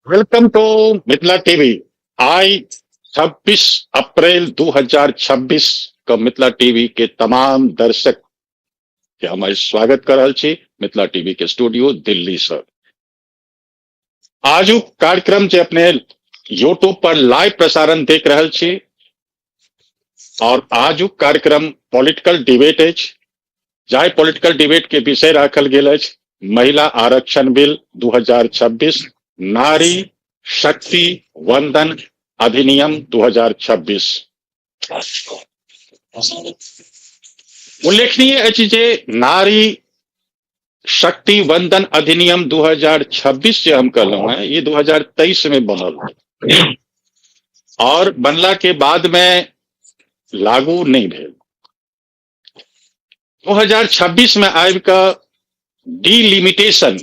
Welcome to Mithila TV. I 26 अप्रैल 2026 के Mithila TV के तमाम दर्शक के हम आइ स्वागत कर रहल छी मिथिला टीवी के स्टूडियो दिल्ली से। आजुक कार्यक्रम जे अपने यूट्यूब पर लाइव प्रसारण देख रहल छी और आजुक कार्यक्रम पॉलिटिकल डिबेट अछि, जाहि पॉलिटिकल डिबेट के विषय राखल गेल अछि महिला आरक्षण बिल 2026, नारी शक्ति वंदन अधिनियम 2026। उल्लेखनीय अछि जे नारी शक्ति वंदन अधिनियम 2026 जे हम कहलहुं हैं, ये 2023 में बनल और बनला के बाद में लागू नहीं भेल। 2026 में आबि कऽ डीलिमिटेशन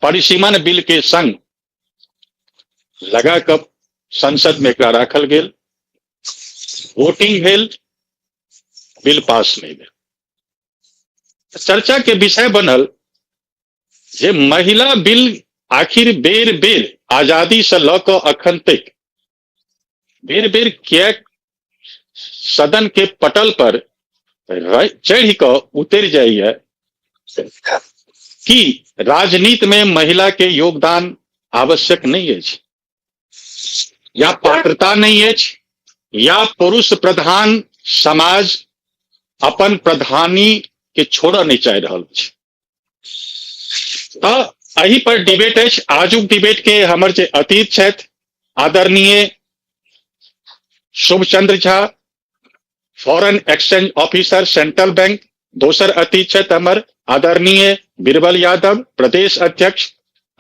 परिसीमन बिल के संग लगा कऽ संसद में एकरा राखल गेल, वोटिंग भेल, बिल पास नहीं भेल। चर्चा के विषय बनल जे महिला बिल आखिर बेर बेर आजादी से लऽ कऽ अखन तक बेर बेर किएक सदन के पटल पर चढ़ि कऽ उतरि जाइए। कि राजनीति में महिला के योगदान आवश्यक नहीं अछि या पात्रता नहीं अछि या पुरुष प्रधान समाज अपन प्रधानी के छोड़ऽ नहीं चाहि रहल अछि। तऽ एहि पर डिबेट अछि। आजुक डिबेट के हमर जे अतिथि छथि आदरणीय Shubhchandra Jha, foreign exchange officer central bank. दोसर अतिथि छथि हमर आदरणीय बीरबल यादव, प्रदेश अध्यक्ष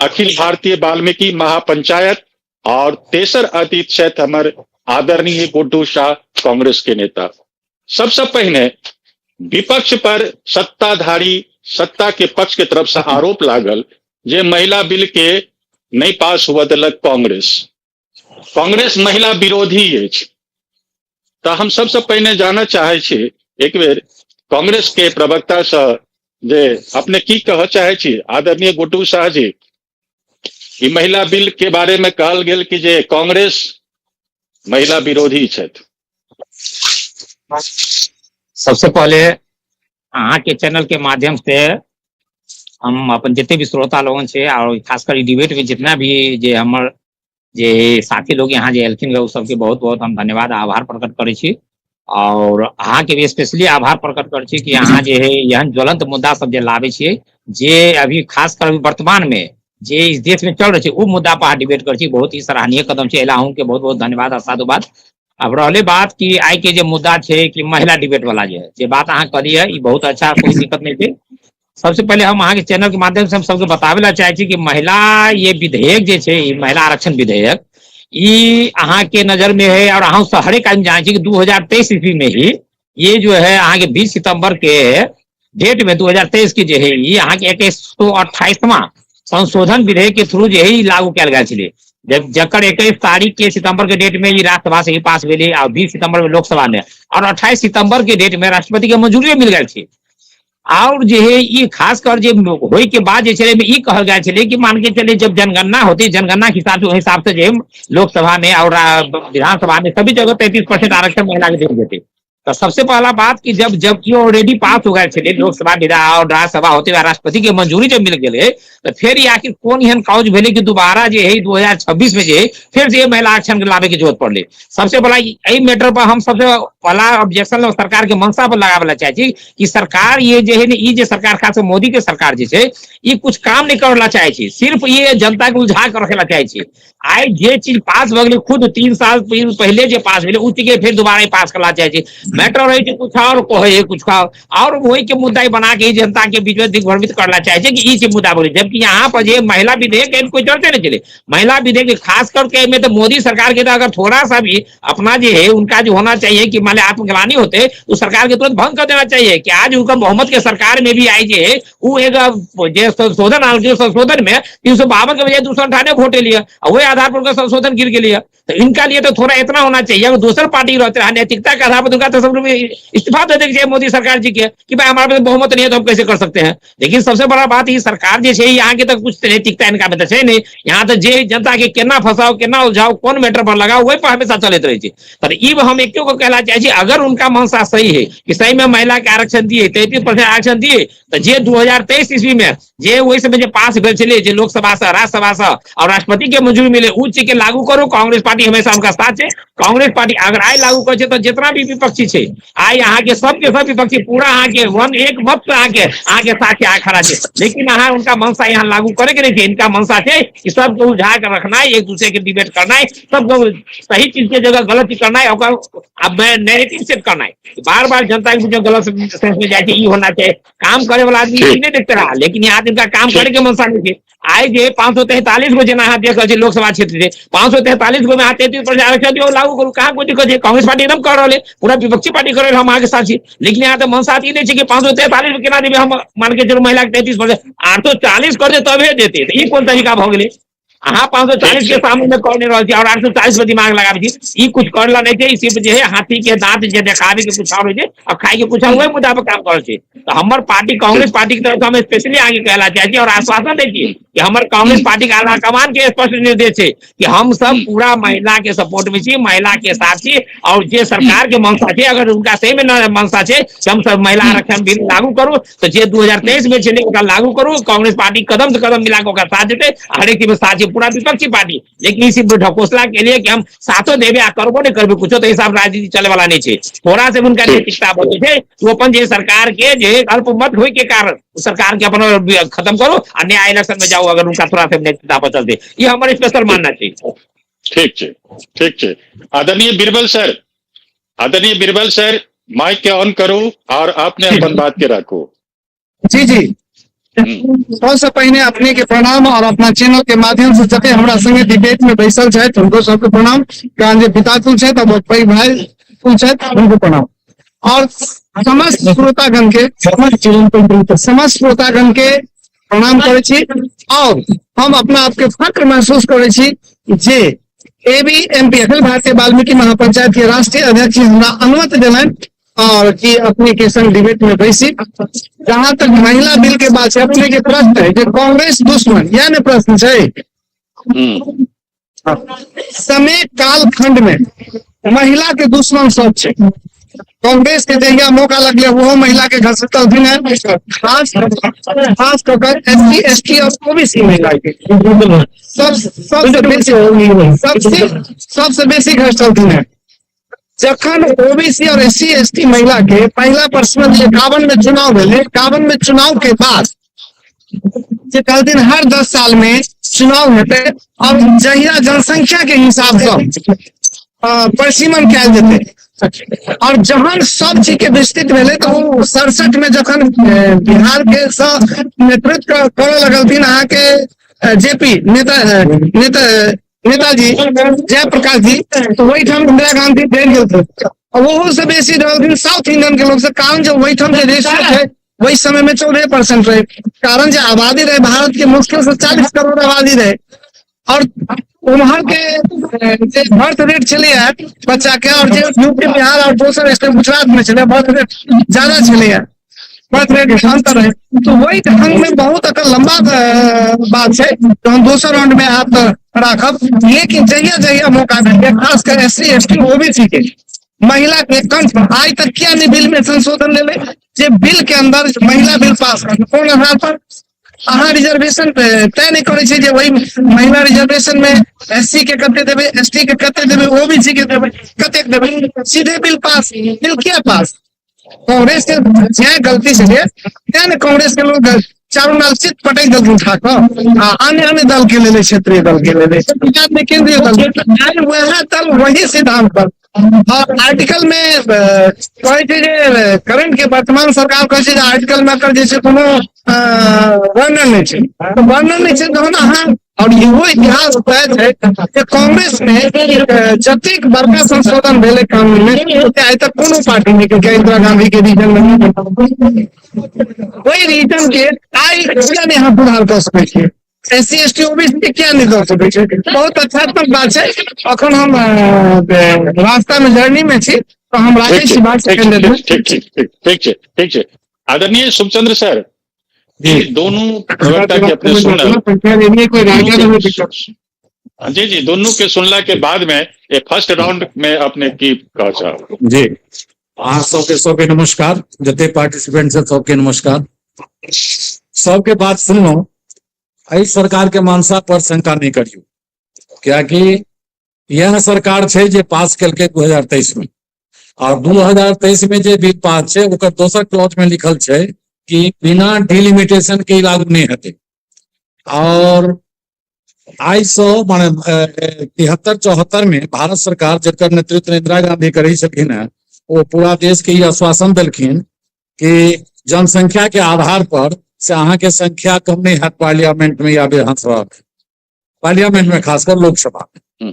अखिल भारतीय वाल्मीकि महापंचायत। और तेसर अतिथि छथि हमर आदरणीय गुड्डू शाह, कांग्रेस के नेता। सबसे पहिने विपक्ष पर सत्ताधारी सत्ता के पक्ष के तरफ से आरोप लागल जे महिला बिल के नहीं पास हुआ देलक कांग्रेस, कांग्रेस महिला विरोधी अछि। तऽ हम सबसे पहिने जानऽ चाहे छी एक बेर कांग्रेस के प्रवक्ता से जे अपने की कहऽ चाहे छी आदरणीय गुड्डू शाह जी, ई महिला बिल के बारे में कहल गेल कि जे कांग्रेस महिला विरोधी छथि। सबसे पहले अहाँ के चैनल के माध्यम से हम अपन जते भी श्रोता लोगन छै और खासकर ई डिबेट में जितना भी जे हमर जे साथी लोग यहाँ जे एलखिन ओ सबके बहुत बहुत हम धन्यवाद आभार प्रकट करै छी। और अहाँ के भी स्पेशली आभार प्रकट करै छी कि अहाँ जे है एहन ज्वलंत मुद्दा सब जे लाबै छियै, जे अभी खासकर अभी वर्तमान में जे इस देश में चल रहल छै ओ मुद्दा पर अहाँ डिबेट करै छी, बहुत ही सराहनीय कदम छै। एहि अहूँ के बहुत बहुत धन्यवाद आ साधुवाद। अब रहले बात कि आइ के जे मुद्दा छै कि महिला डिबेट वाला जे है, जे बात अहाँ कहलियै ई बहुत अच्छा, कोई दिक्कत नहीं छै। सबसे पहले हम अहाँ के चैनल के माध्यम से हम सबके बताबै ला चाहै छी कि महिला ये विधेयक जे छै, ई महिला आरक्षण विधेयक, ई अहाँ के नजर में है और अहाँ सब हरेक आदमी जानै छी कि 2023 ईस्वी में ही ये जो है अहाँ के 20 सितंबर के डेट में 2023 के जे है ई अहाँ के 128वां संशोधन विधेयक के थ्रू जे है ई लागू कयल गेल छलै। जब जकर 21 तारीख के सितंबर के डेट में ई राज्यसभा से ही पास भेलै और 20 सितंबर में लोकसभा में और 28 सितंबर के डेट में राष्ट्रपति के मंजूरी मिल गेल छै। और जे है ई खासकर जे होय के बाद जे छै ई कहल गेल छलै कि मान के चले जब जनगणना होती, जनगणना के हिसाब से ओहि हिसाब से जे लोकसभा में और विधानसभा में सभी जगह 33% आरक्षण महिला के देल जेतै। तो सबसे पहला बात कि जब ये ऑलरेडी पास हो गए छलै लोकसभा विधान और राज्यसभा होते हुए राष्ट्रपति के मंजूरी जब मिल गेलै तो फिर ई आखिर कोन एहन काज भेलै कि दोबारा जे है 2026 में जे है फिर से महिला आरक्षण के लाबे के जरूरत पड़लै। सबसे पहला एहि मैटर पर हम सबसे पहला ऑब्जेक्शन सरकार के मंशा पर लगाबे ला चाहे छी कि सरकार ये जे है ने, ई जे सरकार खास कर मोदी के सरकार जे छै ई कुछ काम नहीं करे ला चाहे छी, सिर्फ ये जनता के उलझा के रखे ला चाहे छी। आइ जे चीज पास भऽ गेलै खुद 3 साल पहिले जे पास भेलै ओ चीज के फेर दोबारा पास करला चाहे छै। मैटर रहै छै कुछ और कहै है कुछ और वही के मुद्दा बना के जनता के बीच में दिग्भ्रमित करला चाहे छै कि ई चीज मुद्दा बोले, जबकि यहाँ पर जे महिला विधेयक के कोई चर्चा नहीं चले। महिला विधेयक खास करके में तो मोदी सरकार के तो अगर थोड़ा सा भी अपना जो है उनका जो होना चाहिए कि मान आत्मग्लानि होते तो सरकार के तुरंत भंग कर देना चाहिए कि आज उनका बहुमत के सरकार में भी आई जे है वो एक जे संशोधन आल के संशोधन में 352 के बजाय 298 वोट लिए और वही आधार पर उनका संशोधन गिर के लिए। तो इनका लिए तो थोड़ा इतना होना चाहिए, अगर दोसर पार्टी रहते रहा नैतिकता के आधार पर उनका तो तो सब इस्तीफा दे देके मोदी सरकार जी के कि भाई हमारे पास बहुमत नहीं है तो हम कैसे कर सकते हैं। लेकिन सबसे बड़ा बात ई सरकार जे छै यहाँ के तऽ कुछ नैतिकता इनका में तऽ छै नहीं। यहाँ तऽ जे जनता के केना फंसाओ, केना उलझाओ, कोन मैटर पर लगाओ, वही पर हमेशा चलैत रहै छै। तऽ ई हम एको को कहला चाहै छी, अगर उनका मंशा सही है कि सही में महिला के आरक्षण दिए, 33% आरक्षण दिए, तऽ जे 2023 ईस्वी में जे ओहि समय जे पास भेल छलै, जे लोकसभा से, राज्यसभा से और राष्ट्रपति के मंजूरी मिले, उ चीज के लागू करू। कांग्रेस पार्टी हमेशा उनका साथ छै। कांग्रेस पार्टी अगर आइ लागू करै छै तऽ जितना भी विपक्षी छै, आइ अहाँके सबके सब विपक्षी पूरा अहाँके वन एक मत से अहाँके साथ आइ खड़ा छै। लेकिन अहाँ उनका मंशा यहाँ लागू करे के नहीं छै। इनका मंशा छै कि सबके उलझा के रखना, एक दूसरे के डिबेट करना, सबको सही चीज के जगह गलत चीज करना, ओकर अब नैरेटिव सेट करना। बार बार जनता के बीच गलत सेंस में जाइ छै, ई होना चाहिए। काम करे वाला आदमी ई नहीं देखते रहा, लेकिन यहाँ इनका काम करे के मंशा नहीं छै। आइ जे 543 गो जेना अहाँ देख रहल छी लोकसभा क्षेत्र छै, 543 गो में अहाँ 33% आरक्षण दियौ, लागू करू, कहाँ कोई दिक्कत छै? कांग्रेस पार्टी एकदम कर रहल है, पूरा विपक्षी पार्टी कर रहल, हम अहाँके साथ छी। लेकिन यहाँ तऽ मंशा ई नहि छै कि 543 गो केना देबै हम, मान के चलू महिला के 33%, 840 कर दे तबे देते। तऽ ई कोन तरीका भऽ गेलै? अहाँ 540 के सामने में कर नहीं रहल छी और 840 पर दिमाग लगाबै छी। ई कुछ करला नहीं छै, ई सिर्फ जे है हाथी के दांत जे देखाबे के कुछ और होइ छै और खाय के कुछ और, वही मुद्दा पर काम कर छै। तऽ हमर पार्टी कांग्रेस पार्टी के तरफ से हम स्पेशली आगे कहला चाहै छी और आश्वासन दै छी कि हमर कांग्रेस पार्टी के आला कमान के स्पष्ट निर्देश छै कि हम सब पूरा महिला के सपोर्ट में छी, महिला के साथ छी। और जे सरकार के मंशा छै, अगर उनका सही में न मंशा छै कि हम सब महिला आरक्षण बिल लागू करू, तऽ जे 2023 में छलै ओकरा लागू करू। कांग्रेस पार्टी कदम से कदम मिला के ओकरा साथ देतै, हरेक चीज में साथ छै पूरा विपक्षी पार्टी। लेकिन ई सिर्फ ढकोसला के लिए कि हम साथो देबे आ करबो नहीं करबे कुछो, तो हिसाब राजनीति चले वाला नहीं छै। थोड़ा से उनका नैतिकता बचै छै, वो अपन जे सरकार के जे अल्पमत होय के कारण सरकार के अपन खत्म करू आ नया इलेक्शन में जाओ, अगर उनका थोड़ा से नैतिकता बचल छै। ई हमर स्पेशल मानना छै। ठीक छै, ठीक छै। आदरणीय बीरबल सर, आदरणीय बीरबल सर, माइक के ऑन करू और आपने अपन बात के राखू। जी जी, सबसे पहिने अपने के प्रणाम और अपना चैनल के माध्यम से जते हमरा संगे डिबेट में बैसल छथि हुनको सबके प्रणाम। कारण जे पिता तुल छथि और पैघ भाई तुल छथि हुनको प्रणाम। और समस्त श्रोतागण के, समस्त श्रोतागण के प्रणाम करै छी। और हम अपना आप के फक्र महसूस करै छी जे एबीएमपी अखिल भारतीय वाल्मीकि महापंचायत के राष्ट्रीय अध्यक्ष जी हमरा अनुमति देलनि और कि अपने के संग डिबेट में बैसी। जहां तक महिला बिल के बात छै, अपने के प्रश्न है जे कांग्रेस दुश्मन, यह ने प्रश्न छै। समय कालखंड में महिला के दुश्मन सब छै। कांग्रेस के जहिया मौका लगले ओहो महिला के घसटलथिन है, खास खास कऽ के एस सी, एस टी और ओबीसी महिला के सब सबसे बेसी, सबसे सबसे बेसी घसटलथिन है। जखन ओबीसी और एस सी, एस टी महिला के पहिला प्रश्न 51 में चुनाव भेलै, 51 में चुनाव के बाद जे कहलथिन हर 10 साल में चुनाव हेतै और जहिया जनसंख्या के हिसाब से परिसीमन कयल जेतै, और जहन सब चीज के विस्तृत भेलै तऽ ओ 67 में जखन बिहार के नेतृत्व करऽ लगलथिन अहाँके जेपी नेता, नेता नेताजी जयप्रकाश जी, तऽ ओहिठाम इंदिरा गांधी डरि गेलथिन। ओहो से बेसी डरलथिन साउथ इंडियन के लोग से, कारण जे ओहिठाम जे रेशियो छै वही समय में 14% रहे, कारण जे आबादी रहे भारत के मुश्किल से 40 करोड़ आबादी रहे और उम्हर के जे बर्थ रेट छलैया बच्चा के और जे यूपी, बिहार और दोसर स्टेट गुजरात में छलै, बर्थ रेट ज्यादा छलैया, बर्थ रेट अंतर रहे। तो वही ढंग में बहुत एकर लंबा बात छै, तो हम दोसर राउंड में आब तऽ राखब। लेकिन जहिया जहिया मौका भेटै, खास कर S C, S T, OBC के महिला के कंठ, आइ तक किया नहीं बिल में संशोधन लेले जे बिल के अंदर महिला बिल पास कर? कोन आधार पर अहाँ रिजर्वेशन तय नहीं करै छै जे वही महिला रिजर्वेशन में एस सी के कते देबै, एस टी के कते देबै, ओबीसी के देबै, कतेक देबै? सीधे बिल पास, बिल किया पास? कांग्रेस के जे गलती से तें ने कांग्रेस के लोग चारू नाल चित पटक देलखिन उठा कऽ आ अन्य अन्य दल के लेले, क्षेत्रीय दल के लेले, बाद में केंद्रीय दल, आइ वएह दल वही सिद्धांत पर। और आर्टिकल में कहै छै जे करंट के वर्तमान सरकार कहै छै जे आर्टिकल में एकर जे छै कोनो वर्णन नहि छै। तऽ वर्णन नहि छै तहन अहाँ, और इहो इतिहास तय छै जे कांग्रेस में जतेक बड़का संशोधन भेलै कानून में, ओते आइ तक कोनो पार्टी नहि केलकै। इंदिरा गांधी के रीजन में ओहि रीजन के आइ किया नहि अहाँ सुधार कऽ सकै छियै? S C, S T, OBC के किया नहि दऽ सकै छै? बहुत तथ्यात्मक बात छै। अखन हम रास्ता में जर्नी में छी। तऽ हम राखै ठीक छै छी बात ठीक सेकंड छै मे। ठीक ठीक ठीक ठीक छै ठीक छै। आदरणीय शुभचंद्र सर, जी। ई दोनों प्रवक्ता के अपने सुनल संख्या लेनी है, कोई दोनों राजा के में दिक्कत। जी जी, दोनों के सुनला के बाद में एक फर्स्ट राउंड में अपने की कह चाहब? जी, अहाँ सबके सबके नमस्कार, जते पार्टिसिपेंट छै सबके नमस्कार। सबके बात सुनलहुँ। एहि सरकार के मंशा पर शंका नहि करियौ, कियाकि इएह सरकार छै जे पास केलकै 2023 में, और 2023 में जे बिल पास छै ओकर दोसर क्लॉज में लिखल छै कि बिना डिलिमिटेशन के लागू नहि हेतै। और आइ सँ माने 73-74 में भारत सरकार, जकर नेतृत्व इंदिरा गांधी करै छलखिन हेँ, ओ पूरा देश के ई आश्वासन देलखिन कि जनसंख्या के आधार पर से अहाँके संख्या कम नहीं हैत पार्लियामेंट में या विधानसभा में, पार्लियामेंट में खासकर लोकसभा में।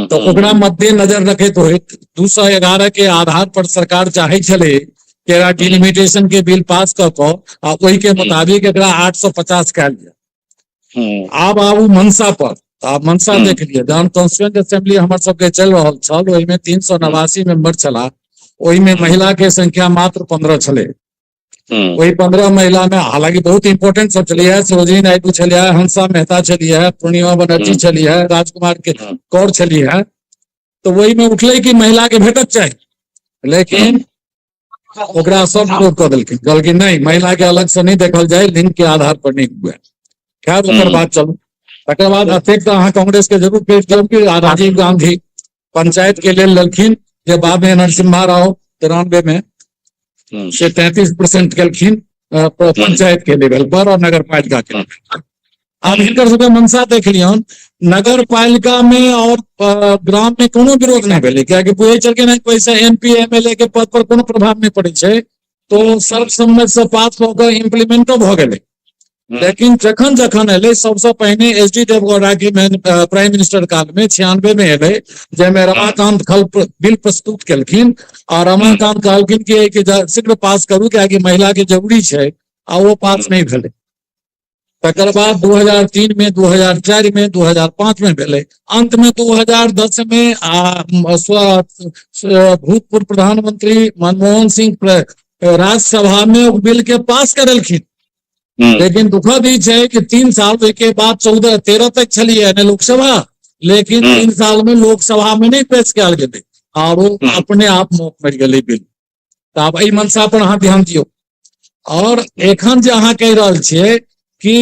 तो ओकरा मद्देनजर रखैत होइत 211 के आधार पर सरकार चाहे छलै कि एकरा डिलिमिटेशन के बिल पास कऽ कऽ आ ओहि के मुताबिक एकरा 850 कयल जाय। आब आबू मनसा पर। तऽ आब मनसा देख लिअ, जहन कॉन्स्टिट्यूएंट असेंबली हमर सबके चलि रहल छल ओहिमे 389 मेंबर छलाह, ओहिमे महिला के संख्या मात्र 15 छलै। ओहि 15 महिला में हालांकि बहुत इंपोर्टेंट सब छलियै, सरोजिनी नायडू छलियै, हंसा मेहता छलियै, पूर्णिमा बनर्जी छलियै, राजकुमार के कौर छलियै, तऽ ओहिमे उठलै कि महिला के भेटक चाही, लेकिन ओकरा सब विरोध कऽ देलखिन, कहलखिन नहि महिला के अलग से नहि देखल जाय, लिंग के आधार पर नहि हुए। खैर ओकर बाद चलू, तकर बाद अतेक तऽ अहाँ कांग्रेस के जरूर पेश दियौ कि राजीव गांधी पंचायत के लेल ललखिन, जे बाद में नरसिम्हा राव 93 में से 33% केलखिन पंचायत के लेवल पर और नगर पालिका के लेवल। आब हिनकर सबके मंशा देख लियौन, नगर पालिका में और ग्राम में कोनो विरोध नहि भेलै, कियाकि बुझै छलखिन हँ पैसा M P M L A के पद पर कोनो प्रभाव नहि पड़ै छै, तो सर्वसम्मत से पास भऽ कऽ इम्प्लीमेंटो भऽ गेलै। लेकिन जखन जखन एलै, सबसँ पहिने एच डी देवगौड़ा के प्राइम मिनिस्टर काल में 96 में एलै, जाहिमे रमाकांत खल बिल प्रस्तुत केलखिन आ रमाकांत कहलखिन कि एहिके शीघ्र पास करू कियाकि महिला के जरूरी छै, आ ओ पास नहि भेलै। तकर बाद 2003 में, 2004 में, 2005 में भेलै। अंत में 2010 में भूतपूर्व प्रधानमंत्री मनमोहन सिंह राज्यसभा में ओ बिल के पास करेलखिन। लेकिन दुखद ई छै कि 3 साल के बाद 14-13 तक छलियै ने लोकसभा, लेकिन 3 साल में लोकसभा में नहीं पेश कयल गेलै और ओ अपने आप मौत मरि गेलै बिल। तऽ आब एहि मंशा पर अहाँ ध्यान दियौ। और एखन जे अहाँ कहि रहल छियै कि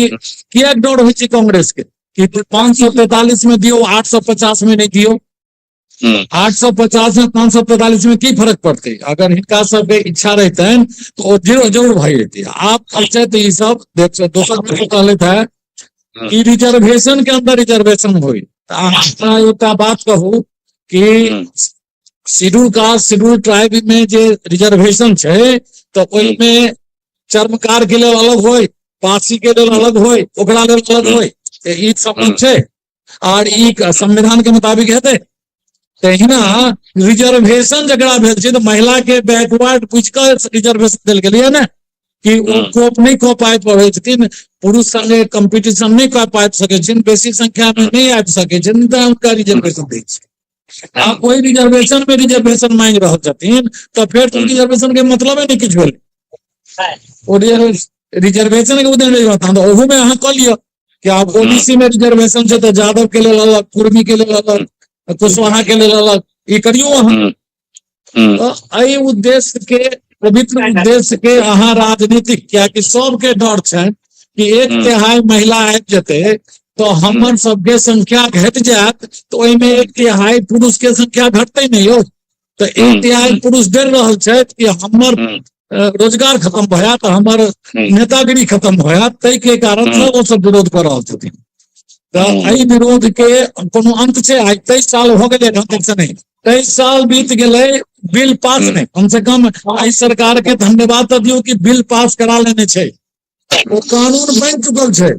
किएक डर होइ छै कांग्रेस के कि 543 में दियौ, 850 में नहीं दियौ। 850 में 543 में की फर्क पड़तै? अगर हिनका सबके इच्छा रहितनि तऽ ओ जरूर भऽ जेतै। आब पंचायत ई सब देख, दोसर में कहलथि है कि रिजर्वेशन के अंदर रिजर्वेशन होई। तऽ अहाँ एकटा बात कहू कि शेड्यूल कास्ट शेड्यूल ट्राइब में जे रिजर्वेशन छै तऽ ओहिमे चर्मकार के लेल अलग होय, पासी के लेल अलग होय, ओकरा लेल अलग होय, तऽ ई सब छै और ई संविधान के मुताबिक हेतै। तहिना रिजर्वेशन जकरा भेल छै तऽ महिला के बैकवर्ड बुझि कऽ रिजर्वेशन देल गेलैया ने कि ओ कोप नहि कऽ पाबि पबै छथिन, पुरुष संगे कम्पीटिशन नहि कऽ पाबि सकै छथिन, बेसी संख्या में नहि आबि सकै छथिन, तऽ हुनका रिजर्वेशन दै छै। आब ओहि रिजर्वेशन में रिजर्वेशन मांगि रहल छथिन तऽ फेर तऽ रिजर्वेशन के मतलबे नहि किछु भेलै। ओ रिजर्वेशन के उदय नहि होता, तऽ ओहू में अहाँ कऽ लिअ कि आब ओबीसी में रिजर्वेशन छै तऽ यादव के लेल अलग, कुर्मी के लेल अलग, कुशवाहा के लेल अलग, ई करियौ अहाँ। तऽ एहि उद्देश्य के, पवित्र उद्देश्य के अहाँ राजनीतिक, कियाकि सबके डर छनि कि 1/3 महिला आबि जेतै तऽ हमर सबके संख्या घटि जायत, तऽ ओहिमे 1/3 पुरुष के संख्या घटतै नहि यौ। तऽ 1/3 पुरुष डरि रहल छथि कि हमर रोजगार खत्म भऽ जायत, हमर नेतागिरी खत्म भऽ जायत, ताहि के कारण से ओ सब विरोध कऽ रहल छथिन। तऽ एहि विरोध के कोनो अंत छै? आइ 23 साल भऽ गेलै एखन तक से नहि, 23 साल बीत गेलै बिल पास नहि। कम से कम एहि सरकार के धन्यवाद तऽ दियौ कि बिल पास करा लेने छै, ओ कानून बनि चुकल छै।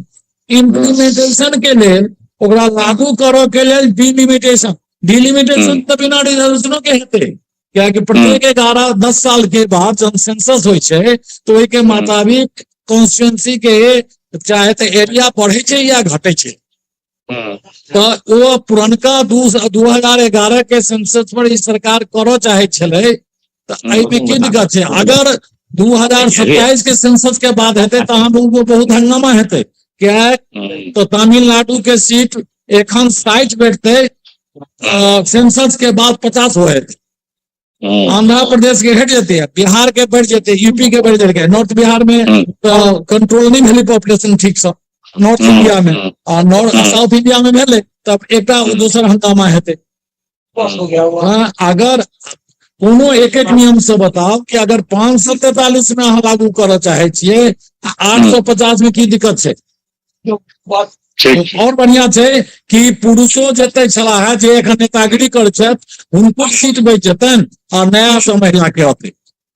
इम्प्लीमेंटेशन के लेल, ओकरा लागू करऽ के लेल डिलिमिटेशन, डिलिमिटेशन तऽ बिना रिजर्वेशनो के हेतै, कियाकि प्रत्येक 11-10 साल के बाद जब सेंसस होइ छै तऽ ओहिके मुताबिक कॉन्स्टिट्यूएंसी के चाहे तऽ एरिया बढ़ै छै या घटै छै। तऽ ओ पुरनका 2011 के सेंसस पर ई सरकार करऽ चाहै छलै, तऽ एहिमे की दिक्कत छै? अगर 2027 के सेंसस के बाद हेतै तऽ अहाँ बहुत हंगामा हेतै। किएक तऽ तमिलनाडु के सीट एखन 60 भेटतै, सेंसस के बाद 50 हो हेतै। आंध्र प्रदेश के घटि जेतै, बिहार के बढ़ि जेतै, यूपी के बढ़ि जेतै। नॉर्थ बिहार में तऽ कंट्रोल नहि भेलै पॉपुलेशन ठीक से नॉर्थ इंडिया में, आ नॉर्थ साउथ इंडिया में भेलै, तब एकटा दोसर हंगामा हेतै। हाँ, अगर कोनो एक एक नियम से बताउ कि अगर 543 में अहाँ लागू करऽ चाहै छियै, 850 में की दिक्कत छै? ठीक। और बढ़िया छै कि पुरुषो जते छलाह है जे एखन नेतागिरी करै छथि, हुनको सीट बचि जेतनि आ नया से महिला के अतै।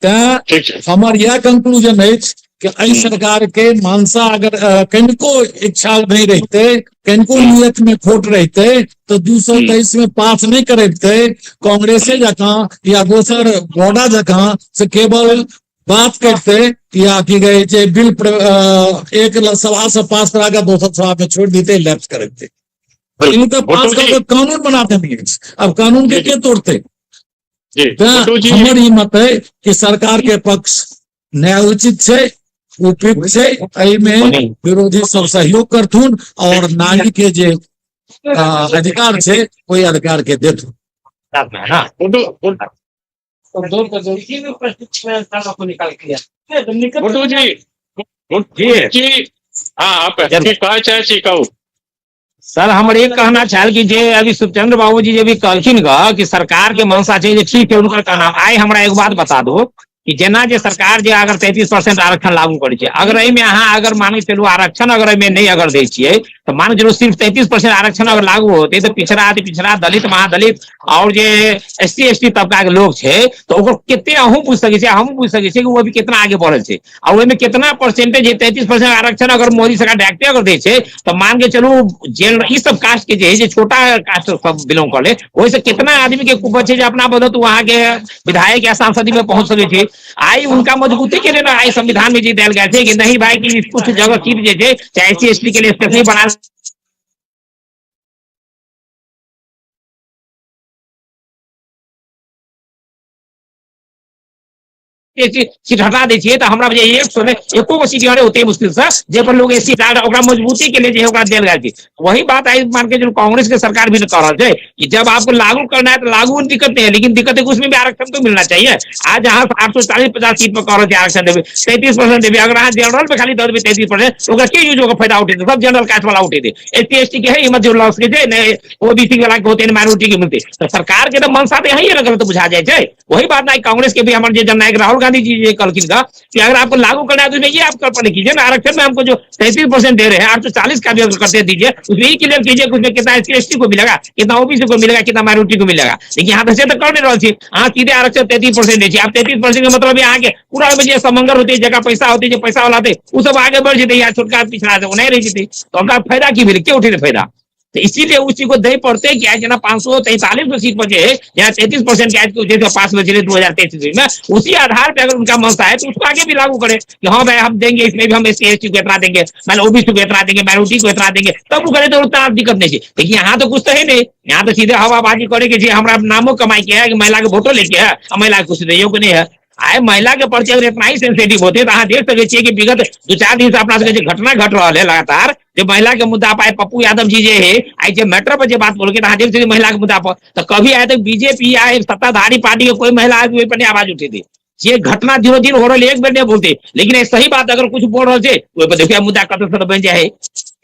तें ठीक छै। हमर इएह कंक्लूजन अछि कि एहि सरकार के मनसा अगर कनिको इच्छा नहीं रहते, कनिको नियत में खोट रहते, तो 223 में पास नहीं करते। कांग्रेसे जकाँ या दोसर गौडा जकाँ से केवल बात करते या की कहै छै बिल एक सभा से पास करा के दोसर सभा में छोड़ देते, लैप्स करते। ई तऽ पास भुट्टो जी। कऽ के कानून बना देने अछि, अब कानून के जी, जी। के तोड़ते? जी। तें भुट्टो जी। हमर ई मत है कि सरकार के पक्ष न्याय उचित छै, उपयुक्त छै, एहिमे विरोधी सब सहयोग करथुन और नारी के जे अधिकार छै ओहि अधिकार के देथुन। साथ में है ना? भुट्टो, भुट्टो जी, भुट्टो जी। जी, हाँ, आप जरूर। की कहै चाहै छी, कहू। सर, हमर एक कहना छल कि जे अभी शुभचंद्र बाबू जी जे भी कहलखिन ग कि सरकार के मंशा छै जे ठीक है हुनकर कहना। आइ हमरा एक बात बता दो कि जेना जे सरकार जे अगर 33% आरक्षण लागू करै छै, अगर एहिमे अहाँ अगर मानके चलू आरक्षण अगर एहिमे नहि अगर दै छियै, तऽ मानके चलू सिर्फ 33% आरक्षण अगर लागू होतै तऽ पिछड़ा, अति पिछड़ा, दलित, महादलित और जे एस सी एस टी तबका के लोग छै, तऽ ओकर कते अहूँ बुझि सकै छियै, हमहूँ बुझि सकै छियै कि ओ अभी कितना आगे बढ़ल छै आ ओहिमे कितना परसेंटेज है। 33% आरक्षण अगर मोदी सरकार डायरेक्टे अगर दै छै तऽ मान के चलू जेनरल ई सब कास्ट के जे है, जे छोटा कास्ट सब बिलोंग करे, ओहिसँ कितना आदमी के कुपत छै जे अपना बदौलत वहाँ के विधायक या सांसद में पहुंच सकै छै। आइ उनका मजबूती के लिए ना आइ संविधान में जे देल गेल छै कि नहीं भाई कि कुछ जगह सीट जे छै चाहे एस सी एस टी के लिए स्पेशली बना सीट हटा दै छियै तऽ हमरा बुझाइए 100 में एको गो सीट होते मुश्किल से जे पर लोग एस सी ओकरा मजबूती के लिए जे है ओकरा देल गेल छै। वही बात आई मान के जो कांग्रेस के सरकार भी कह रहल छै कि जब आपको लागू करना है तो लागू में दिक्कत नहीं है, लेकिन दिक्कत है कि उसमें भी आरक्षण तो मिलना चाहिए। आज अहाँ 840-50 सीट पर कह रहल छी आरक्षण देबै, 33% देबै, अगर अहाँ जनरल पे खाली दऽ देबै 33%, ओकरा की यूज होगा? फायदा उठेतै सब जनरल कास्ट वाला उठेतै, एस सी एस टी के है हिम्मत जो लॉस के छै नहीं, ओबीसी वाला के होते, माइनॉरिटी के मिलते। तो सरकार के तो मनसा तो यही गलत बुझा जाए छै। वही बात नहीं कांग्रेस के भी हमारे जे जननायक राहुल गांधी जी ये कहलखिन का कि अगर आपको लागू करना है तो उसमें ये आप कल्पना कीजिए ना, आरक्षण में हमको जो 33% दे रहे हैं, 840 का भी अगर करते दीजिए, उसमें ये क्लियर कीजिए कि उसमें कितना एस सी एस टी को मिलेगा, कितना ओबीसी को मिलेगा, कितना माइनॉरिटी को मिलेगा। लेकिन यहाँ से तो कर नहीं रहा छी, हाँ सीधे आरक्षण 33% दै छी। आप 33% के मतलब यहाँ के पूरा ओहिमे जे समंगर होते, जगह पैसा होते, जे पैसा वाला होते, उ सब आगे बढ़ जेतै, या छोटका पिछड़ा से ओ नहीं रहि जेतै, तो ओकरा फायदा की भेलै, के उठेतै फायदा? तो इसीलिए उस चीज को दे पड़ते कि आज जना 543 गो सीट पर जो है, यहाँ 33% के आज जो पास में चले 2023 में, उसी आधार पे अगर उनका मनसा है तो उसको आगे भी लागू करे कि हाँ भाई हम देंगे, इसमें भी हम एस सी एस टी को इतना देंगे, मान ओबीसी को इतना देंगे, माइनॉरिटी को इतना देंगे, तब वो करे तो उतना दिक्कत नहीं है। लेकिन यहाँ तो कुछ तो है नहीं, यहाँ तो सीधे हवाबाजी करे कि जी हमारा नामो कमाई के है कि महिला के वोटो लेके है और महिला के कुछ दैयो के नहीं है। आए महिला के प्रति अगर इतना ही सेंसिटिव होते तो अहाँ देख सकै छियै कि विगत 2-4 दिन से अपना सबके जे घटना घट रहल है लगातार, जे महिला के मुद्दा पर आइ पप्पू यादव जी जे है आइ जे मैटर पर जे बात बोलके, अहाँ देख सकै महिला के मुद्दा पर तो कभी आए तो बीजेपी आए सत्ताधारी पार्टी के कोई महिला आदमी ओहि पर नहीं आवाज उठेते। जे घटना दिनों दिन हो रहा है एक बेर नहीं बोलते, लेकिन ये सही बात अगर कुछ बोल रहे थे ओहि पर देखिए मुद्दा कतऽ से बन जाए।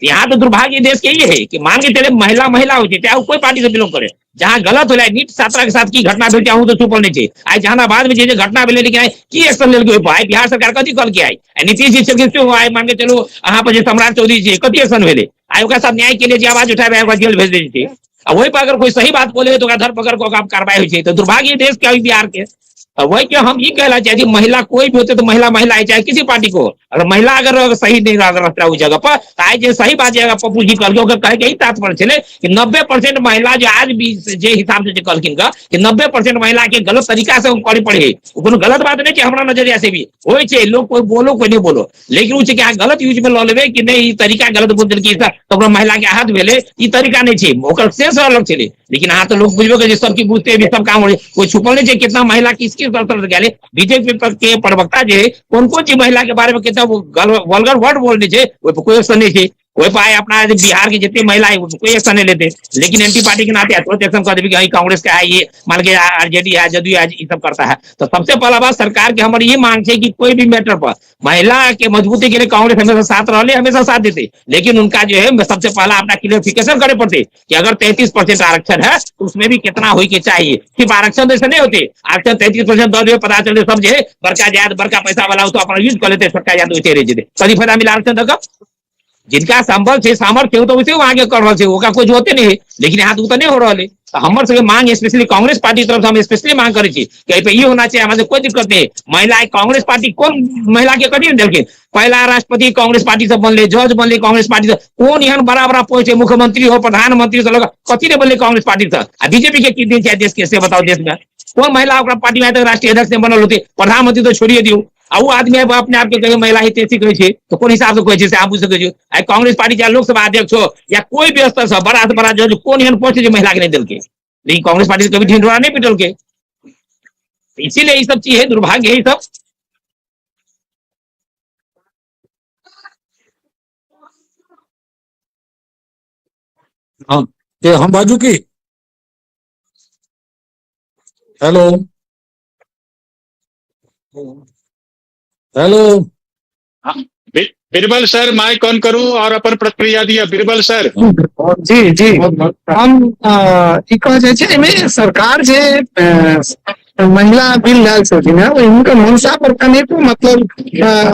यहाँ तो दुर्भाग्य देश के ये है कि मान के चले महिला महिला हो चाहे वो कोई पार्टी से बिलोंग करे, जहाँ गलत हो जाए नीट छात्रा के साथ की घटना भेल चाहूँ तो चुपल नहीं चाहिए। आइ जहानाबाद में जे जे घटना भेलै, लेकिन आइ की एक्शन लेल गेल? आइ बिहार सरकार कथी कहलकै? आइ नीतीश जी छलखिन सेहो आइ मान के चलू अहाँ पर जे सम्राट चौधरी जी कथी एक्शन भेलै? आइ ओकरा साथ न्याय के लिए जे आवाज उठाबे ओकरा जेल भेज दै छै। आ वही पर अगर कोई सही बात बोले तो ओकरा धर पकड़ के ओकरा कार्रवाई होइ छै। तो दुर्भाग्य देश के अभी बिहार के वही के हम ई कहला चाहे महिला कोई भी होते तो महिला महिला है चाहे किसी पार्टी को, अगर महिला अगर सही नहीं रहता उस जगह पर तो आज जे सही बात जगह पप्पू जी कहलकै ओकर कहे के ही तात्पर्य छलै कि 90% महिला जो आज भी जे हिसाब से जे कहलखिन कि 90% महिला के गलत तरीका से करे पड़े, ओ कोनो गलत बात नहीं छै हमरा नजरिया से भी होइ छै, लोग कोई बोलो कोई नहीं बोलो, लेकिन ओ छै कि अहाँ गलत यूज में लऽ लेबै कि नहीं ई तरीका गलत बोल देलकै तऽ ओकरा महिला के आहत भेलै, ई तरीका नहीं छै, ओकर सेंस अलग छलै। लेकिन अहाँ तो लोग बुझबे करै सब की बुझते भी सब काम हो, कोई छुपल नहीं छै कितना महिला किसके तरह से गाली। बीजेपी के प्रवक्ता जे कोन कोन चीज महिला के बारे में कितना वल्गर वर्ड बोलने छै, ओहि पर कोई एक्शन नहीं छै। ओहि पर आइ अपना जे बिहार के जितने महिला है कोई एक्शन नहीं लेते, लेकिन एंटी पार्टी के नाते तुरंत एक्शन कर देबी कि कांग्रेस का है, ये मान के आरजेडी है, जदयू है, ये सब करता है। तो सबसे पहला बात सरकार के हमारी ये मांग है कि कोई भी मैटर पर महिला के मजबूती के लिए कांग्रेस हमेशा साथ रहे, हमेशा साथ देते, लेकिन उनका जो है सबसे पहला अपना क्लियरिफिकेशन करे पड़ते कि अगर 33% आरक्षण है तो उसमें भी कितना हो के चाहिए। सिर्फ आरक्षण तो ऐसे नहीं होते, आरक्षण 33% दे पता चले सब जो है बड़का जात बड़का पैसा वाला तो अपना यूज कर लेते, छोटका जात वैसे रह जेते, कभी फायदा मिला आरक्षण दऽ कऽ? जिनका संबल छै सामर्थ्य छै, ओ तो वैसे आगे कर रहल छै, ओकरा कोई जोते नहीं है, लेकिन यहाँ तो नहीं हो रहा है। तो हमर सबके मांग स्पेशली कांग्रेस पार्टी तरफ से हम स्पेशली मांग करै छी कि एहि पे ई होना चाहिए, हमरा से कोई दिक्कत नहीं। महिला कांग्रेस पार्टी कोन महिला के कथी देलखिन? पहला राष्ट्रपति कांग्रेस पार्टी से बनले, जज बनले कांग्रेस पार्टी से, कोन एहन बड़ा बड़ा पोस्ट है, मुख्यमंत्री हो प्रधानमंत्री से लग कथी नहीं बनले कांग्रेस पार्टी से? आ बीजेपी के की दिन छै देश के, से बताओ देश में कोन महिला ओकरा पार्टी में आइ तक राष्ट्रीय अध्यक्ष नहीं बनल होते, प्रधानमंत्री तो छोड़िए दियौ, आ ओ आदमी आबि अपने आप के कहे महिला हितैषी कहै छै, तो कोन हिसाब से कहै छै से अहाँ बुझि सकै छी। आइ कांग्रेस पार्टी चाहे लोकसभा अध्यक्ष हो या कोई भी स्तर से बड़ा से बड़ा जज, कोन एहन पोस्ट छै जे महिला के नहीं देलकै, लेकिन कांग्रेस पार्टी से कभी ढिंढोरा नहीं पिटलकै। इसीलिए ई सब चीज है, दुर्भाग्य है ई सब। हाँ, के हम बाजू की? Hello hello, Birbal sir mic on करू और अपन प्रतिक्रिया दिया। बीरबल सर। जी जी, हम ई कहल जाइ छै एहिमे सरकार जे महिला बिल लायल छलखिन हेँ, ओहि हुनकर मंशा पर कनेको मतलब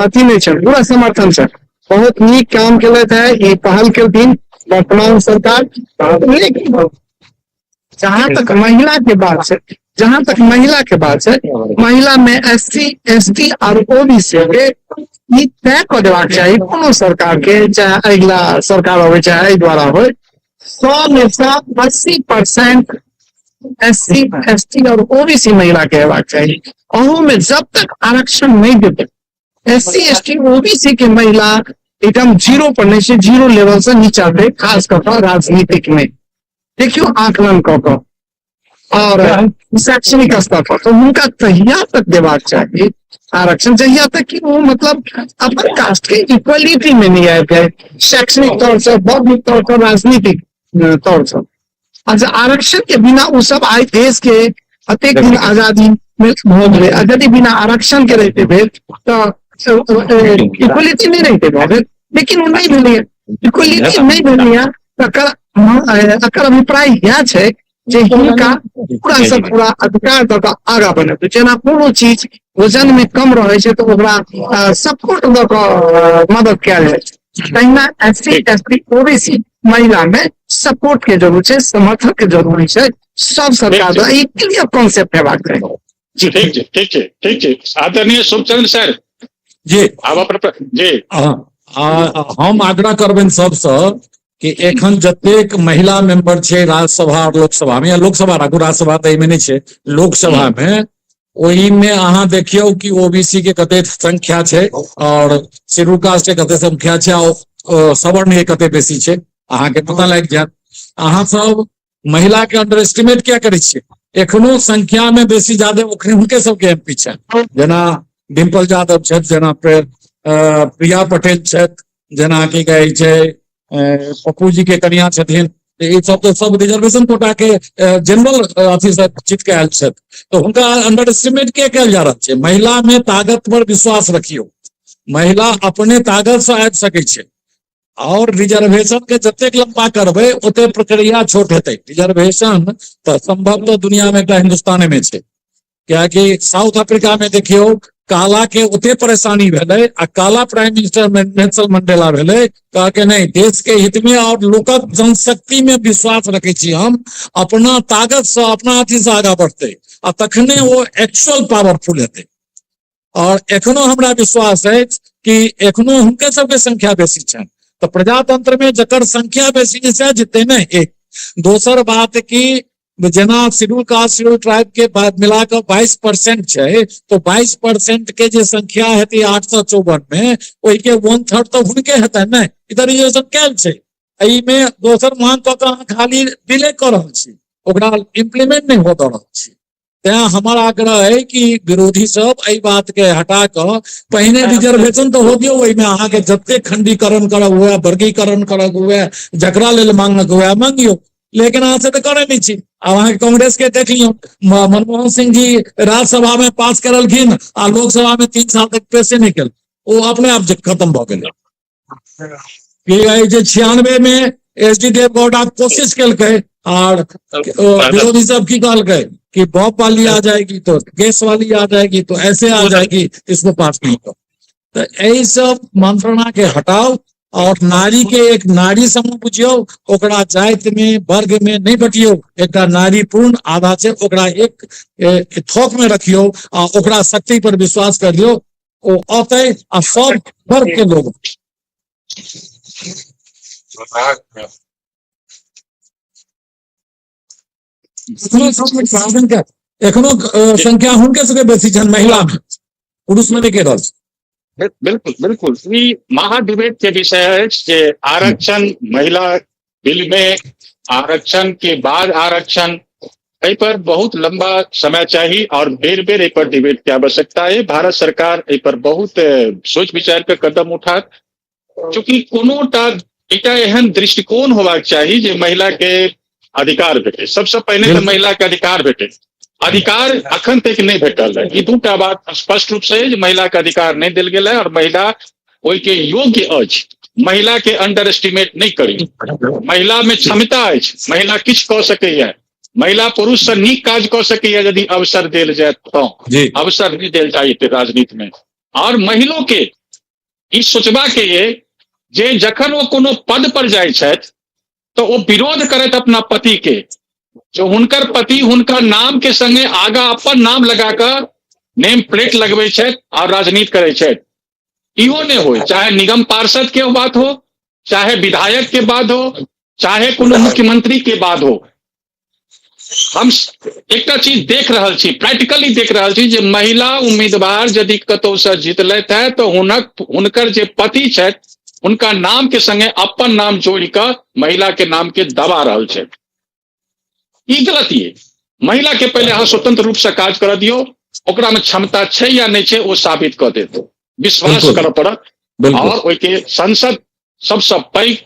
अथी नहि छै, पूरा समर्थन छै। बहुत नीक काम केलथि है, ई पहल केलखिन वर्तमान सरकार। लेकिन जहां तक महिला के बात छै, जहां तक महिला के बात छै, महिला में एस सी एस टी और ओबीसी के ई तय कऽ देबाक चाही कोनो सरकार के, चाहे अगिला सरकार होय चाहे एहि द्वारा होय, 100 में से 80% एस सी एस टी और ओबीसी महिला के हेबाक चाही। अहू में जब तक आरक्षण नहीं देते S C S T OBC के महिला एकदम जीरो पर नहीं छै, जीरो लेवल से नीचा छै, खास कऽ कऽ राजनीतिक में देखियौ आकलन कऽ कऽ और शैक्षणिक स्तर पर, तो हुनका तहिया तक देबाक चाही आरक्षण जहिया तक कि वो मतलब अपन कास्ट के इक्वलिटी में नहीं आबि जाए, शैक्षणिक तौर से, बौद्धिक तौर से, राजनीतिक तौर से। अच्छा, आरक्षण के बिना वो सब आइ देश के अतेक दिन आजादी में भऽ गेलै, आ यदि बिना आरक्षण के रहिते भेल तऽ इक्वलिटी नहीं रहिते भऽ गेल, लेकिन ओ नहीं भेलैया, इक्वलिटी नहीं भेलैया। तकर एकर अभिप्राय इएह छै जे हिनका पूरा से पूरा अधिकार दऽ कऽ आगाँ बढ़ेतै। जेना कोनो चीज वजन में कम रहै छै तऽ ओकरा सपोर्ट दऽ कऽ मदद कयल जाइ छै, तहिना S C S T OBC महिला में सपोर्ट के जरूरत छै, समर्थन के जरूरी छै सब सरकार द्वारा। ई क्लियर कॉन्सेप्ट हेबाक चाही। जी ठीक छै, ठीक छै, ठीक छै। आदरणीय शुभचंद्र सर जी, आब अपन जी। हम आग्रह करबनि सबसँ कि एखन जतेक महिला मेंबर छै राज्यसभा और लोकसभा में, या लोकसभा राखू, राज्यसभा तऽ एहिमे नहि छै, लोकसभा में ओहिमे अहाँ देखियौ कि ओबीसी के कते संख्या छै और शेड्यूल कास्ट के कते संख्या छै और सवर्ण के कते बेसी छै, अहाँके पता लागि जायत। अहाँ सब महिला के अंडर एस्टिमेट किया करै छियै? एखनो संख्या में बेसी ज्यादा हुनके सबके एमपी छै, जेना डिम्पल यादव छथि, जेना प्रिया पटेल छथि, जेना की कहै छै पप्पू जी के कनिया छथिन, ई सब तो सब रिजर्वेशन कोटा के जनरल अथी से जीत के आयल छथि, तो हुनका अंडर एस्टिमेट किया कयल जा रहल छै? महिला में ताकत पर विश्वास रखियौ, महिला अपने ताकत से आबि सकै छै और रिजर्वेशन के जतेक लंबा करबै ओते प्रक्रिया छोट हेतै। रिजर्वेशन तऽ संभवतः दुनिया में एकटा हिंदुस्ताने में छै, कियाकि साउथ अफ्रीका में देखियौ काला के ओते परेशानी भेलै आ काला प्राइम मिनिस्टर नेल्सन मंडेला भेलै, कहके नहीं देश के हित में और लोकक जनशक्ति में विश्वास रखे छी हम, अपना ताकत से अपना अथी से आगा बढ़ते आ तखने वो एक्चुअल पावरफुल हेतै। और एखनो हमरा विश्वास अछि कि एखनो हुनके सबके संख्या बेसी छनि, तऽ प्रजातंत्र में जकर संख्या बेसी छै सएह जीतै ने। एक दोसर बात कि जेना शेड्यूल कास्ट शेड्यूल ट्राइब के बाद मिला कऽ 22% छै, तो 22% के जे संख्या हेतै 854 में, ओहिके 1/3 तऽ हुनके हेतनि ने। इधर रिजर्वेशन कयल छै, एहिमे दोसर मांग कऽ कऽ अहाँ खाली डिले कऽ रहल छी, ओकरा इम्प्लीमेंट नहि हो दऽ रहल छी। तें हमर आग्रह है कि विरोधी सब एहि बात के हटा कऽ पहिने रिजर्वेशन तऽ हो दियौ, ओहिमे अहाँके जते खंडीकरण करब हुए, वर्गीकरण करब हुए, जकरा लेल मांगक हुए मांगियौ, लेकिन अहाँ से तऽ करै नहि छी। आब अहाँके कांग्रेस के देख लियौ, मनमोहन सिंह जी राज्यसभा में पास करलखिन आ लोकसभा में 3 साल तक पेशे नहि केलखिन, ओ अपने आप खत्म भऽ गेलै। जे 96 में एस डी देवगौड़ा कोशिश केलकै और विरोधी सब की कहलकै कि बॉब वाली आ जाएगी तो गैस वाली आ जाएगी तो ऐसे आ जाएगी, इसको पास नहीं करो। तो यही सब मंत्रणा के हटाओ और नारी के एक नारी समूह बुझियो, ओकरा जाति में वर्ग में नहीं बटियो, एकटा नारी पूर्ण आधा छै ओकरा एक थोक में रखियो आ ओकरा शक्ति पर विश्वास करियो, ओ औतै आ सब वर्ग के लोग। एखनो संख्या हुनके सबके बेसी छनि महिला में, पुरुष में नहीं के रहल। बिल्कुल बिल्कुल, ई महाडिबेट के विषय अछि जे आरक्षण महिला बिल में, आरक्षण के बाद आरक्षण, एहि पर बहुत लंबा समय चाही और बेर बेर एहि पर डिबेट के आवश्यकता है। भारत सरकार एहि पर बहुत सोच विचार के कदम उठात, चूंकि कोनोटा एकटा एहन दृष्टिकोण होबाक चाही जे महिला के अधिकार भेटे। सबसे पहिने तऽ महिला के अधिकार भेटे, अधिकार अखन तक नहि भेटल है। ई दूटा बात स्पष्ट रूप से जे महिला के अधिकार नहि देल गेल है और महिला ओहि के योग्य अछि। महिला के अंडर एस्टिमेट नहि करी, महिला में क्षमता अछि, महिला किछु कऽ सकैया, महिला पुरुष से नीक काज कऽ सकैया यदि अवसर देल जाय तऽ। अवसर नहि देल जाय राजनीति में। और महिलो के ई सोचबा के ये जे जखन ओ कोनो पद पर जाइ छथि तऽ ओ विरोध करैत अपना पति के, जो हुनकर पति हुनका नाम के संगे आगा अपन नाम लगा कऽ नेम प्लेट लगबै छथि और राजनीति करै छथि। इहो नहि होय, चाहे निगम पार्षद के बात हो, चाहे विधायक के बात हो, चाहे कोनो मुख्यमंत्री के बात हो। हम एकटा चीज देख रहल छी, प्रैक्टिकली देख रहल छी जे महिला उम्मीदवार यदि कतौ से जीतलथि है तो हुनकर जे पति छथि हुनका नाम के संगे अपन नाम जोड़ि कऽ महिला के नाम के दबा रहल छथि। ई गलत ये। महिला के पहिले अहाँ स्वतंत्र रूप से काज करऽ दियौ, ओकरा में क्षमता छै या नहि छै ओ साबित कऽ देत, विश्वास करऽ पड़त। और ओहिके संसद सबसँ पैघ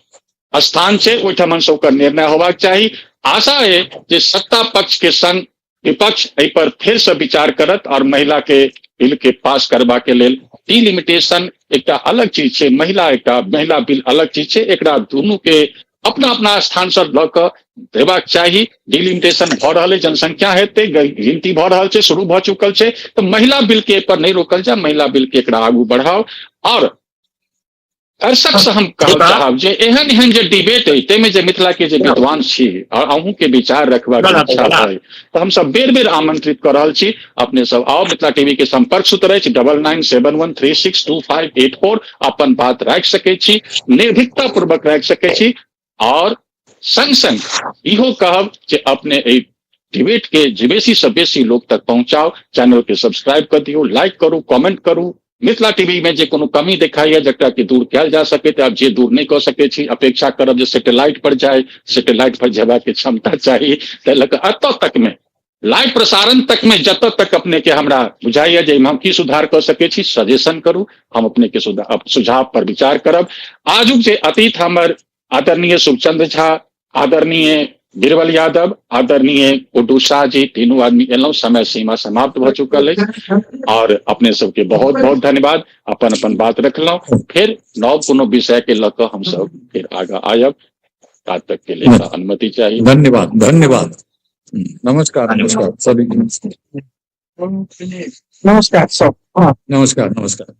स्थान छै, ओहिठाम सबके निर्णय होबाक चाही। आशा है जे सत्ता पक्ष के संग विपक्ष एहि पर फेर से विचार करत और महिला के बिल के पास करबा के लेल। डिलिमिटेशन एकटा अलग चीज छै, महिला एकटा महिला बिल अलग चीज छै, एकरा दुनू के अपना अपना स्थान से लऽ कऽ देबाक चाही। डिलिमिटेशन भऽ रहल है, जनसंख्या हेतै, गिनती भऽ रहल छै, शुरू भऽ चुकल छै, तऽ महिला बिल के पर नहि रोकल जाय, महिला बिल के एकरा आगू बढ़ाओ। और दर्शक से हम कहल चाहब जे एहन एहन जे डिबेट है ताहिमे जे मिथिला के जे विद्वान छी और अहूँ के विचार रखबाक इच्छा है तऽ हमसब बेर बेर आमंत्रित कऽ रहल छी, अपने सब आउ। मिथिला टीवी के संपर्क सूत्र अछि 9971362584, अपन बात राखि सकै छी, निर्भीकता पूर्वक राखि सकै छी। और संग संग इहो कहब जे अपने एहि डिबेट के जे बेसी से बेसी लोग तक पहुंचाओ, चैनल के सब्सक्राइब कर दियौ, लाइक करू, कमेंट करू। मिथिला टीवी में जे कोनो कमी देखाइए जकरा कि दूर कयल जा सके, आब जे दूर नहि कऽ सकै छी, अपेक्षा करब जे सैटेलाइट पर जाय, सैटेलाइट पर जेबाक के क्षमता चाही, ताहि लऽ कऽ एतऽ तक में लाइव प्रसारण तक में जतऽ तक अपने के हमरा बुझाइए जे हम की सुधार कऽ सकै छी, सजेशन करू, हम अपने के सुझाव पर विचार करब। आजुक जे अतिथि हमर आदरणीय शुभचंद्र झा, आदरणीय बीरबल यादव, आदरणीय गुड्डू शाह जी, तीनू आदमी एलहुँ, समय सीमा समाप्त भऽ चुकल अछि और अपने सबके बहुत बहुत धन्यवाद, अपन अपन बात रखलहुँ। फिर नव कोनो विषय के लऽ कऽ हमसब फिर आगाँ आयब, ता तक के लिए अनुमति चाहिए। धन्यवाद, धन्यवाद, नमस्कार, नमस्कार सभी, नमस्कार सब, नमस्कार, नमस्कार।